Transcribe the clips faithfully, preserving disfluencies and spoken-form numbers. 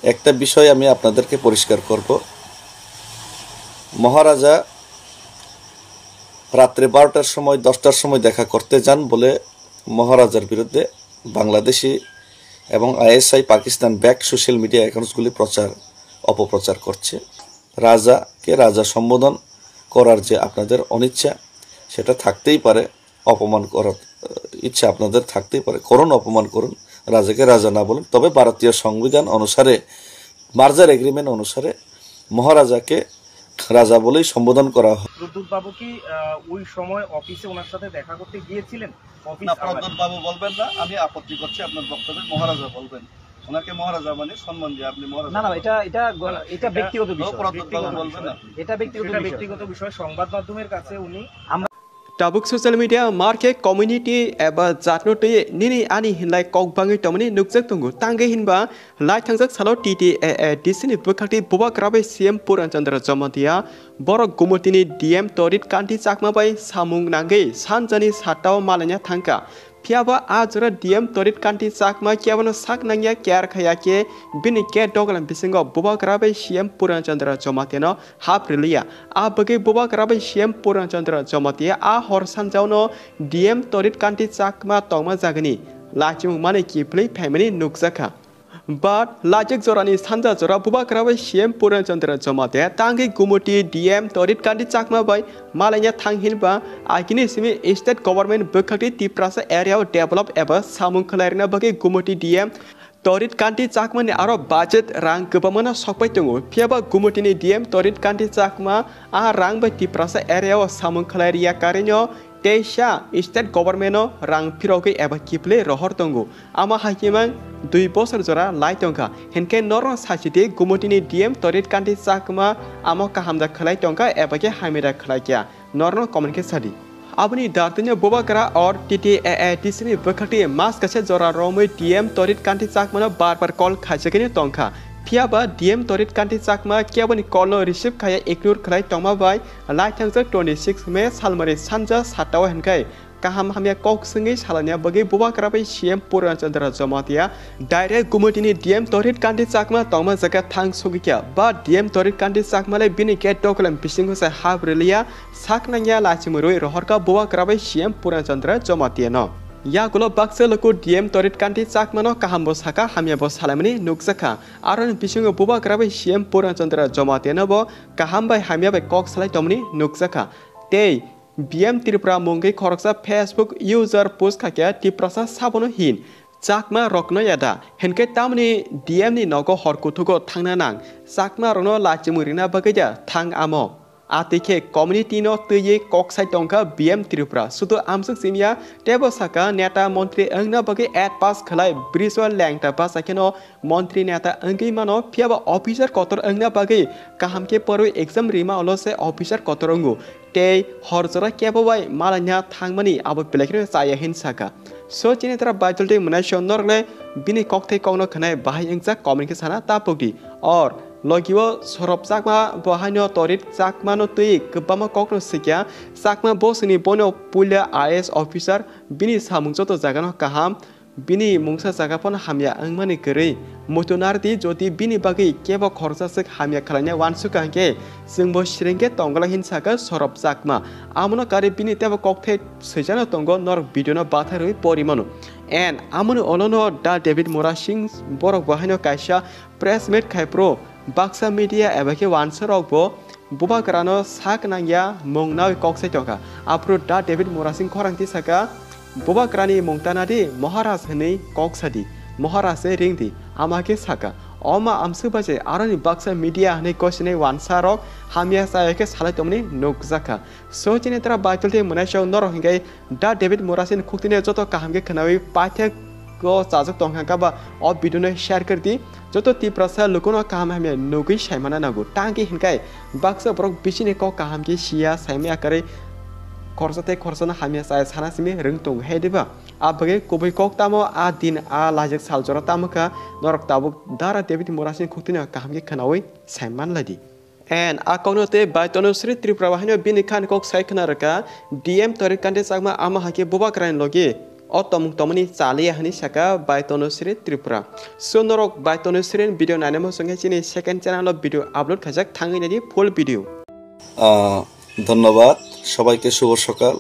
একটা বিষয় আমি আপনাদেরকে পরিষ্কার করব। মহারাজা রাত্রে বারোটার সময়, দশটার সময় দেখা করতে যান বলে মহারাজার বিরুদ্ধে বাংলাদেশি এবং আইএসআই পাকিস্তান ব্যাক সোশ্যাল মিডিয়া অ্যাকাউন্টসগুলি প্রচার, অপপ্রচার করছে। রাজাকে রাজা সম্বোধন করার যে আপনাদের অনিচ্ছা, সেটা থাকতেই পারে। অপমান করার, আহ, ইচ্ছা আপনাদের থাকতেই পারে, করুন, অপমান করুন, রাজাকে রাজা না বলুন। তবে ভারতীয় সংবিধান অনুসারে, মার্জার এগ্রিমেন্ট অনুসারে মহারাজাকে রাজা বলেই সম্বোধন করা হয়। প্রদ্যুৎ বাবু কি, আহ, ওই সময় অফিসে ওনার সাথে দেখা করতে গিয়েছিলেন? অফিস না, আওয়ার। প্রদ্যুৎ বাবু বলবেন না, আমি আপত্তি করছি আপনার বক্তব্যে, মহারাজা বলবেন। ওনাকে মহারাজা মানে সম্মান দিয়ে আপনি মহারাজা না, না, বলবেন। এটা, এটা গ-, হ্যাঁ। এটা ব্যক্তিগত বিষয়। প্রদ্যুৎ বাবু বলবেন না। এটা ব্যক্তিগত সেটা বিষয়। ব্যক্তিগত বিষয়। সংবাদ মাধ্যমের কাছে উনি আমরা Tabuk social media marke community eba jatno twi nini ani hinlai kok bangwi tongmani nukjak tongo. Tangwi hinba lai thangjak salo T T A A D C ni bwkhakti Bubagra bai C M Puran Chandra Jamatia borok Gumutini D M Torit Kanti Chakma bai samung nangwi sanjani satao malaina thangkha. Phiyaba a jora D M Torit Kanti Chakma kebono sak nangya, care khaya khe bini gate doglam bisingo Bubagra bai C M Puran Chandra Jamatia no hap rwliya. A bagwi Bubagra bai C M Puran Chandra Jamatia a hor sanjao no D M Torit Kanti Chakma tongma jagani lachimung mani kiphilwi phaimani nukjakha. But lajik jorani sanja jora Bubagra bai C M Puran Chandra Jamatia tangwi Gumuti D M Torit Kanti Chakma bai malaina thang hinba agini simi state government bwkhakti Tiprasa area o develop eba samung khwlairina bagwi Gumuti D M Torit Kanti Chakmani aro budget rang kwbangmano sokpai tongo. Phiyaba Gumutini D M Torit Kanti Chakma a rang bai Tiprasa area o samung khwlai riya karino teisa state government o rang phirogwi eba kiphilwi rohor tongo. Amo hai khe mang dui bosor jora lai tongkha. Hinkhe norno sachidi Gumutini D M Torit Kanti Chakma amo kahamda khwlai tongkha eba khe hamida khwlai kya? Norno comment khe sadi. Aboni dartino Bubagra or T T A A D C ni bwkhakti mas kaisa jora romwi D M Torit Kanti Chakmano bar bar call khaijakini tongkha. Phiyaba D M Torit Kanti Chakma keboni call no receive khaya ignore khwlai tongma bai lai thangjak twenty six May salmari sanja satta o hinkhai kaham hamya kok swngwi salaina bagwi Bubagra bai C M Puran Chandra Jamatia direct Gumutini D M Torit Kanti Chakma tongma jaga thang sogikya ba D M Torit Kanti Chakma le bini gate doglam bisingo se hap rwliya. Sak nangya lachimwi rwi rohorkha Bubagra bai C M Puran Chandra Jamatia no. Yagulo baksa luku D M Torit Kanti Chakmano kahambo saka hamyabo salaimani nukjakha. Aroni bisingo Bubagra bai C M Puran Chandra Jamatia no bo kaham bai hamya bai kok salai tongmani nukjakha. Tei B M Tripura mungwi khoroksa Facebook user post khaikha Tiprasa sabono hin Chakma rokno yada hinkhe tamni D M ni nogo hor kuthugo thangna nang Chakma rokno lachimwi rina bagwi da thang amo. Atwi khe community no twiwi kok sai tongkha B M Tripura. Sudu amsuk simya tebo saka neta montri wngna bagwi ad pass khwlai bridge o lengta basa kheno montri neta wngwi mano, phiyaba officer kotor wngna bagwi kaham khe porwi exam rima ulo se officer kotor wngo. Tei hor jora kebo bai malaina thangmani abo belai kheno chaya hin saka. So chini tara Baitolti Mwnaisong norok le bini kokthai kokno khwnai bahai wngjak comment khe sana tapukdi. Or logi o Sorop Chakma bo haino Torit Chakma no twi kwbangma kokno sikya. Chakma bo sini bono puila I A S officer, bini samung joto jagano kaham, bini mungsa jaga phano hamya wngmani kwrwi. Muitu nardi jodi bini bagwi kebo khoroksa swk hamya khwlaina uansukha hinkhe chwngbo srengkhe tongwlai hin saka Sorop Chakma. Amono karwi bini tebo kokthai swijano tongo, norok video no bathai rwi pori mano. And amoni olono Da David Murasing borok bo haino kaisa press meet khai phuru baksa media eba khe uansarok bo Bubagrano sak nangya mung nawi kok sai tongkha. Aphuru Da David Murasing khorang tisaka, Bubagrani mung tanadi Maharaj hwnwi kok sadi, Maharaj se ringdi, ama khe saka. Oma amswk bai se aroni baksa media hwnwi gosinai uansarok hamya chaya khe salai tongmani nukjakha. So chini tara Baitolti Mwnaisong norok hinkhe Da David Murasing khuktwino joto kaham khe khwnawi paithak o chajak tongkha khe ba o video no share khe di. Joto Tiprasa lukuno kaham hamya nugwi saimana nango. Tangkhe hinkhai baksa borok bisini kok kaham khe siya saimaya kwrwi khoroksa tei khoroksano hamya chaya sana simi rwng tongo hai diba? A bagwi kubui kok tamo a din a lajak sal jora tamo kha norok tabuk Dara David Murasing khuktwino kaham khe khwnawi saiman lai di. And a kokno tei bai Tanusri Tripura bo haino bini khan kok sai khna rwkha, D M Torit Kanti Chakma ama hakhe Bubagrani logi o tomung tomani chaliya hwnwi saka bai Tanushree Tripura. So norok bai Tanushree ni video nainai muchungkhe chini second channel o video upload khaijak, thangwi naidi full video. আহ, ধন্যবাদ। সবাইকে শুভ সকাল।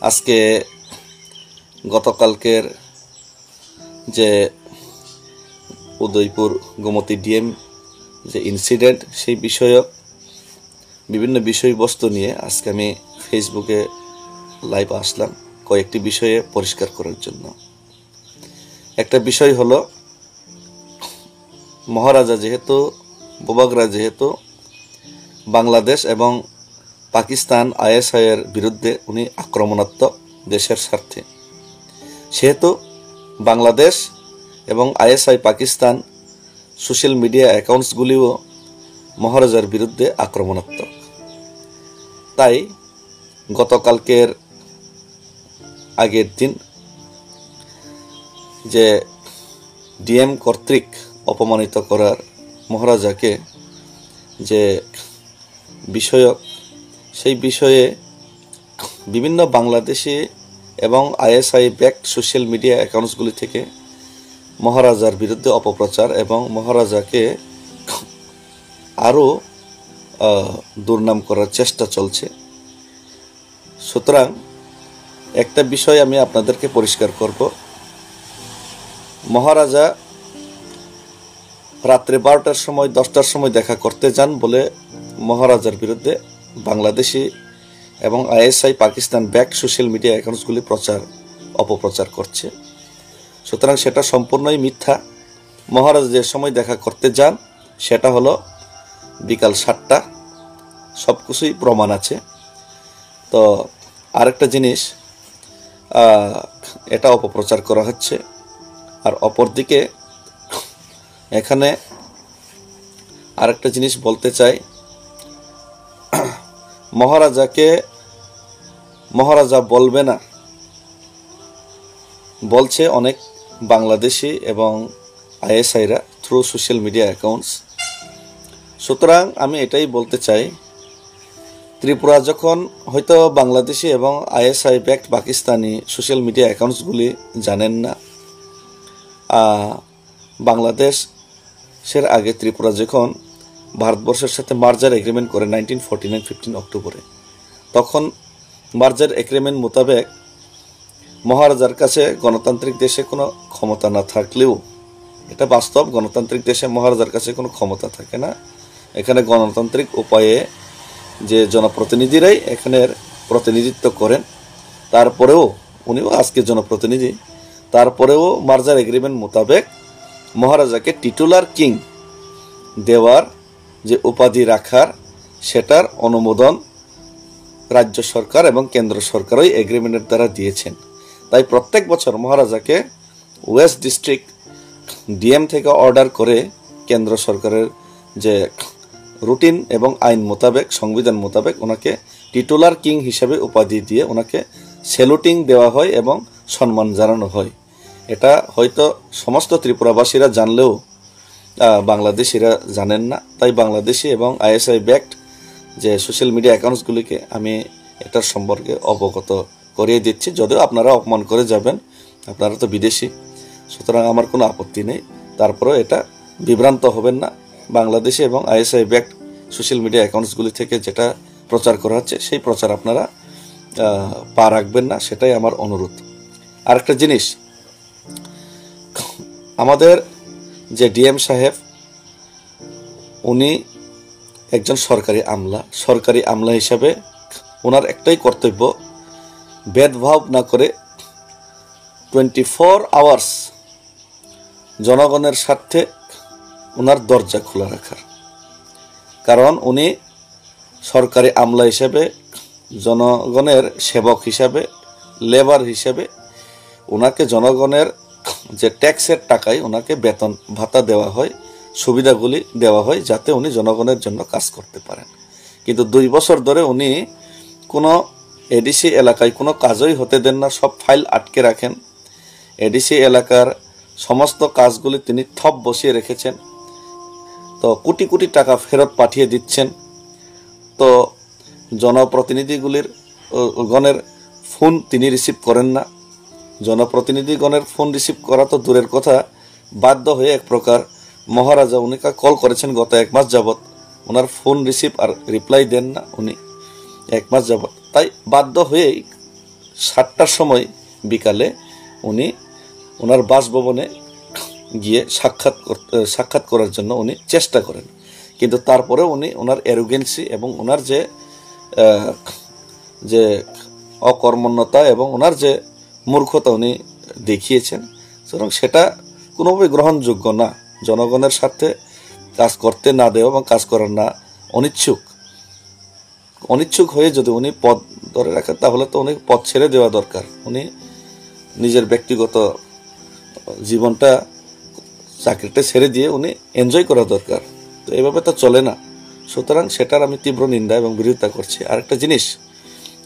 আজকে গতকালকের যে উদয়পুর গোমতী ডিএম যে ইনসিডেন্ট, সেই বিষয়ক বিভিন্ন বিষয়বস্তু নিয়ে আজকে আমি ফেসবুকে লাইভ আসলাম কয়েকটি বিষয়ে পরিষ্কার করার জন্য। একটা বিষয় হলো, মহারাজা যেহেতু, বুবাগরা যেহেতু বাংলাদেশ এবং পাকিস্তান আইএসআই এর বিরুদ্ধে উনি আক্রমণাত্মক দেশের স্বার্থে, সেহেতু বাংলাদেশ এবং আইএসআই পাকিস্তান সোশ্যাল মিডিয়া অ্যাকাউন্টসগুলিও মহারাজার বিরুদ্ধে আক্রমণাত্মক। তাই গতকালকের আগের দিন যে ডিএম কর্তৃক অপমানিত করার মহারাজাকে যে বিষয়ক, সেই বিষয়ে বিভিন্ন বাংলাদেশি এবং আইএসআই ব্যাকড সোশ্যাল মিডিয়া অ্যাকাউন্টসগুলি থেকে মহারাজার বিরুদ্ধে অপপ্রচার এবং মহারাজাকে আরও, আহ, দুর্নাম করার চেষ্টা চলছে। সুতরাং একটা বিষয় আমি আপনাদেরকে পরিষ্কার করব। মহারাজা রাত্রে বারোটার সময়, দশটার সময় দেখা করতে যান বলে মহারাজার বিরুদ্ধে বাংলাদেশি এবং আইএসআই পাকিস্তান ব্যাকড সোশ্যাল মিডিয়া অ্যাকাউন্টসগুলি প্রচার, অপপ্রচার করছে। সুতরাং সেটা সম্পূর্ণই মিথ্যা। মহারাজা যে সময় দেখা করতে যান, সেটা হলো বিকাল সাতটা। সব কিছুই প্রমাণ আছে। তো আরেকটা জিনিস, আহ, এটা অপপ্রচার করা হচ্ছে। আর অপরদিকে এখানে আরেকটা জিনিস বলতে চাই, মহারাজাকে মহারাজা বলবে না বলছে অনেক বাংলাদেশি এবং আইএসআইরা থ্রু সোশ্যাল মিডিয়া অ্যাকাউন্টস। সুতরাং আমি এটাই বলতে চাই, ত্রিপুরা যখন হয়তো বাংলাদেশি এবং ISI backed Pakistani social media অ্যাকাউন্টসগুলি জানেন না, আহ, বাংলাদেশের আগে ত্রিপুরা যখন ভারতবর্ষের সাথে মার্জার এগ্রিমেন্ট করে নাইনটিন ফর্টি নাইন ফিফটিন অক্টোবরে, তখন মার্জার এগ্রিমেন্ট মোতাবেক মহারাজার কাছে গণতান্ত্রিক দেশে কোনো ক্ষমতা না থাকলেও, এটা বাস্তব, গণতান্ত্রিক দেশে মহারাজার কাছে কোনো ক্ষমতা থাকে না। এখানে গণতান্ত্রিক উপায়ে যে জনপ্রতিনিধিরাই এখানের প্রতিনিধিত্ব করেন, তারপরেও উনিও আজকে জনপ্রতিনিধি, তারপরেও মার্জার এগ্রিমেন্ট মোতাবেক মহারাজাকে টিটুলার কিং দেওয়ার যে উপাধি রাখার, সেটার অনুমোদন রাজ্য সরকার এবং কেন্দ্র সরকারই এগ্রিমেন্টের দ্বারা দিয়েছেন। তাই প্রত্যেক বছর মহারাজাকে ওয়েস্ট ডিস্ট্রিক্ট ডিএম থেকে অর্ডার করে কেন্দ্র সরকারের যে রুটিন এবং আইন মোতাবেক, সংবিধান মোতাবেক ওনাকে টিটুলার কিং হিসাবে উপাধি দিয়ে ওনাকে স্যালুটিং দেওয়া হয় এবং সম্মান জানানো হয়। এটা হয়তো সমস্ত ত্রিপুরাবাসীরা জানলেও, আহ, বাংলাদেশিরা জানেন না। তাই বাংলাদেশি এবং আইএসআই ব্যাকড যে সোশ্যাল মিডিয়া অ্যাকাউন্টসগুলিকে আমি এটার সম্পর্কে অবগত করিয়ে দিচ্ছি। যদিও আপনারা অপমান করে যাবেন, আপনারা তো বিদেশি, সুতরাং আমার কোনো আপত্তি নেই। তারপরেও এটা বিভ্রান্ত হবেন না। বাংলাদেশি এবং আইএসআই ব্যাকড সোশ্যাল মিডিয়া অ্যাকাউন্টসগুলি থেকে যেটা প্রচার করা হচ্ছে, সেই প্রচার আপনারা, আহ, পা রাখবেন না, সেটাই আমার অনুরোধ। আরেকটা জিনিস, আমাদের যে ডিএম সাহেব, উনি একজন সরকারি আমলা। সরকারি আমলা হিসাবে ওনার একটাই কর্তব্য, ভেদভাব না করে টোয়েন্টি ফোর আওয়ার্স জনগণের স্বার্থে ওনার দরজা খোলা রাখার। কারণ উনি সরকারি আমলা হিসাবে, জনগণের সেবক হিসাবে, লেবার হিসাবে ওনাকে জনগণের যে ট্যাক্সের টাকায় ওনাকে বেতন ভাতা দেওয়া হয়, সুবিধাগুলি দেওয়া হয়, যাতে উনি জনগণের জন্য কাজ করতে পারেন। কিন্তু দুই বছর ধরে উনি কোনো এডিসি এলাকায় কোনো কাজই হতে দেন না, সব ফাইল আটকে রাখেন। এডিসি এলাকার সমস্ত কাজগুলি তিনি থপ বসিয়ে রেখেছেন। তো কোটি কোটি টাকা ফেরত পাঠিয়ে দিচ্ছেন। তো জনপ্রতিনিধিগুলির, ও, গণের ফোন তিনি রিসিভ করেন না। জনপ্রতিনিধিগণের ফোন রিসিভ করা তো দূরের কথা, বাধ্য হয়ে এক প্রকার মহারাজা উনিকে কল করেছেন গত এক মাস যাবত। ওনার ফোন রিসিভ আর রিপ্লাই দেন না উনি এক মাস যাবত। তাই বাধ্য হয়েই সাতটার সময় বিকালে উনি ওনার বাসভবনে গিয়ে সাক্ষাৎ কর-, সাক্ষাৎ করার জন্য উনি চেষ্টা করেন। কিন্তু তারপরে উনি ওনার অ্যারোগেন্সি এবং ওনার যে, আহ, যে অকর্মণ্যতা এবং ওনার যে মূর্খতা উনি দেখিয়েছেন, সুতরাং সেটা কোনোভাবেই গ্রহণযোগ্য না। জনগণের স্বার্থে কাজ করতে না দেওয়া এবং কাজ করার না অনিচ্ছুক, অনিচ্ছুক হয়ে যদি উনি পদ ধরে রাখেন, তাহলে তো উনি পদ ছেড়ে দেওয়া দরকার। উনি নিজের ব্যক্তিগত জীবনটা, চাকরিটা ছেড়ে দিয়ে উনি এনজয় করা দরকার। তো এইভাবে তো চলে না। সুতরাং সেটার আমি তীব্র নিন্দা এবং বিরোধিতা করছি। আরেকটা জিনিস,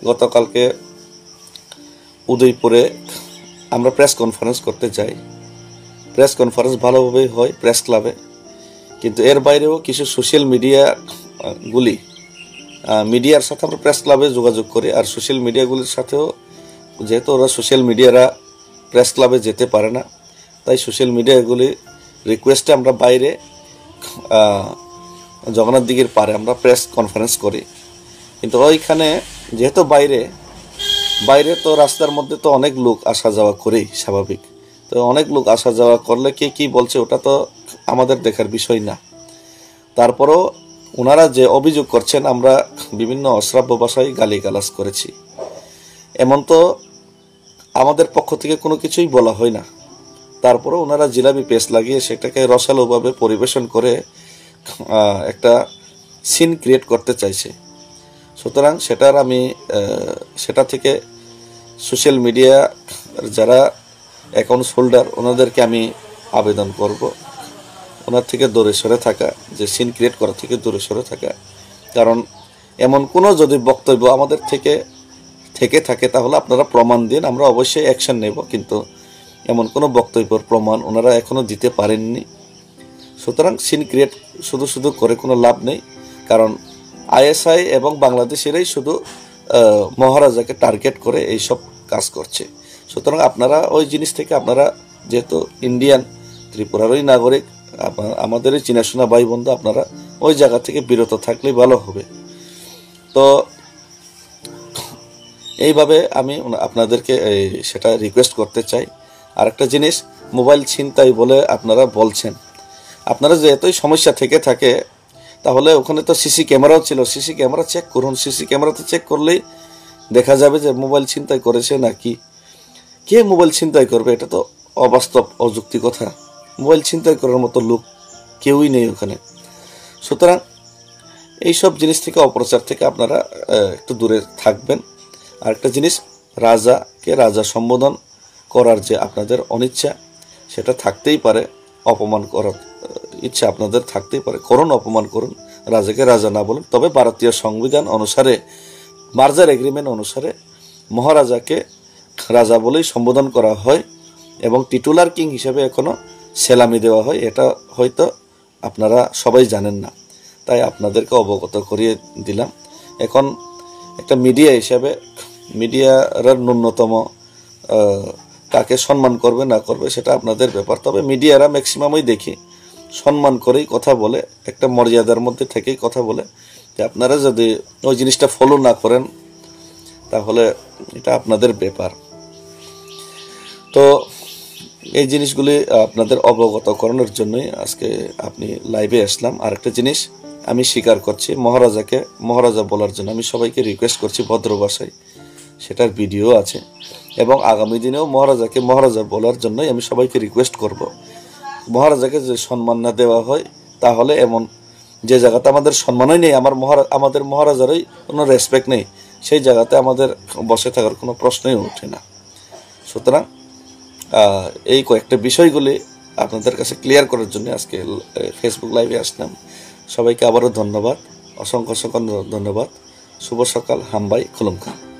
গতকালকে উদয়পুরে আমরা প্রেস কনফারেন্স করতে যাই। প্রেস কনফারেন্স ভালোভাবেই হয় প্রেস ক্লাবে, কিন্তু এর বাইরেও কিছু সোশ্যাল মিডিয়া, আহ, গুলি, আহ, মিডিয়ার সাথে আমরা প্রেস ক্লাবে যোগাযোগ করি। আর সোশ্যাল মিডিয়াগুলির সাথেও, যেহেতু ওরা সোশ্যাল মিডিয়ারা প্রেস ক্লাবে যেতে পারে না, তাই সোশ্যাল মিডিয়াগুলি রিকোয়েস্টে আমরা বাইরে, আহ, জগন্নাথ দিঘির পাড়ে আমরা প্রেস কনফারেন্স করি। কিন্তু ওইখানে যেহেতু বাইরে, বাইরে তো রাস্তার মধ্যে তো অনেক লোক আসা যাওয়া করেই স্বাভাবিক। তো অনেক লোক আসা যাওয়া করলে কে কি বলছে, ওটা তো আমাদের দেখার বিষয় না। তারপরও ওনারা যে অভিযোগ করছেন, আমরা বিভিন্ন অশ্রাব্য ভাষায় গালিগালাজ করেছি, এমন তো আমাদের পক্ষ থেকে কোনো কিছুই বলা হয় না। তারপরও ওনারা জিলাপি পেস্ট লাগিয়ে সেটাকে রসালোভাবে পরিবেশন করে, আহ, একটা সিন ক্রিয়েট করতে চাইছে। সুতরাং সেটার আমি, আহ, সেটা থেকে সোশ্যাল মিডিয়া যারা অ্যাকাউন্টস হোল্ডার, ওনাদেরকে আমি আবেদন করব ওনার থেকে দূরে সরে থাকা, যে সিন ক্রিয়েট করা থেকে দূরে সরে থাকা। কারণ এমন কোনো যদি বক্তব্য আমাদের থেকে, থেকে থাকে, তাহলে আপনারা প্রমাণ দিন, আমরা অবশ্যই অ্যাকশন নেব। কিন্তু এমন কোনো বক্তব্যের প্রমাণ ওনারা এখনো দিতে পারেননি। সুতরাং সিন ক্রিয়েট শুধু শুধু করে কোনো লাভ নেই, কারণ আইএসআই এবং বাংলাদেশিরাই শুধু, আহ, মহারাজাকে টার্গেট করে এইসব কাজ করছে। সুতরাং আপনারা ওই জিনিস থেকে, আপনারা যেহেতু ইন্ডিয়ান, ত্রিপুরারই নাগরিক, আমা-, আমাদেরই চিনাশোনা ভাই বন্ধু, আপনারা ওই জায়গা থেকে বিরত থাকলেই ভালো হবে। তো এইভাবে আমি ওনা-, আপনাদেরকে এই, সেটা রিকোয়েস্ট করতে চাই। আর একটা জিনিস, মোবাইল ছিনতাই বলে আপনারা বলছেন, আপনারা যে এতই সমস্যা থেকে থাকে, তাহলে ওখানে তো সিসি ক্যামেরাও ছিল, সিসি ক্যামেরা চেক করুন। সিসি ক্যামেরাতে চেক করলেই দেখা যাবে যে মোবাইল ছিনতাই করেছে নাকি। কে মোবাইল ছিনতাই করবে? এটা তো অবাস্তব, অযুক্তি কথা। মোবাইল ছিনতাই করার মতো লোক কেউই নেই ওখানে। সুতরাং এইসব জিনিস থেকে, অপপ্রচার থেকে আপনারা, আহ, একটু দূরে থাকবেন। আর একটা জিনিস, রাজাকে রাজা সম্বোধন করার যে আপনাদের অনিচ্ছা, সেটা থাকতেই পারে। অপমান করার, আহ, ইচ্ছা আপনাদের থাকতেই পারে, করুন, অপমান করুন, রাজাকে রাজা না বলুন। তবে ভারতীয় সংবিধান অনুসারে, মার্জার এগ্রিমেন্ট অনুসারে মহারাজাকে রাজা বলেই সম্বোধন করা হয় এবং টিটুলার কিং হিসাবে এখনো সেলামি দেওয়া হয়। এটা হয়তো আপনারা সবাই জানেন না, তাই আপনাদেরকে অবগত করিয়ে দিলাম। এখন একটা মিডিয়া হিসাবে মিডিয়ারা ন্যূনতম, আহ, কাকে সম্মান করবে না করবে সেটা আপনাদের ব্যাপার। তবে মিডিয়ারা ম্যাক্সিমামই দেখি সম্মান করেই কথা বলে, একটা মর্যাদার মধ্যে থেকেই কথা বলে। যে আপনারা যদি ওই জিনিসটা ফলো না করেন, তাহলে এটা আপনাদের ব্যাপার। তো এই জিনিসগুলি আপনাদের অবগত করানোর জন্যই আজকে আপনি লাইভে আসলাম। আর একটা জিনিস আমি স্বীকার করছি, মহারাজাকে মহারাজা বলার জন্য আমি সবাইকে রিকোয়েস্ট করছি ভদ্র ভাষায়, সেটার ভিডিও আছে। এবং আগামী দিনেও মহারাজাকে মহারাজা বলার জন্যই আমি সবাইকে রিকোয়েস্ট করব। মহারাজাকে যে সম্মান না দেওয়া হয়, তাহলে এমন যে জায়গাতে আমাদের সম্মানই নেই, আমার মহারা-, আমাদের মহারাজারই কোনো রেসপেক্ট নেই, সেই জায়গাতে আমাদের বসে থাকার কোনো প্রশ্নই ওঠে না। সুতরাং, আহ, এই কয়েকটা বিষয়গুলি আপনাদের কাছে ক্লিয়ার করার জন্য আজকে, এ, ফেসবুক লাইভে আসলাম। সবাইকে আবারও ধন্যবাদ, অসংখ্য অসংখ্য ধন্যবাদ। শুভ সকাল, হামবাই, খুলুমখা।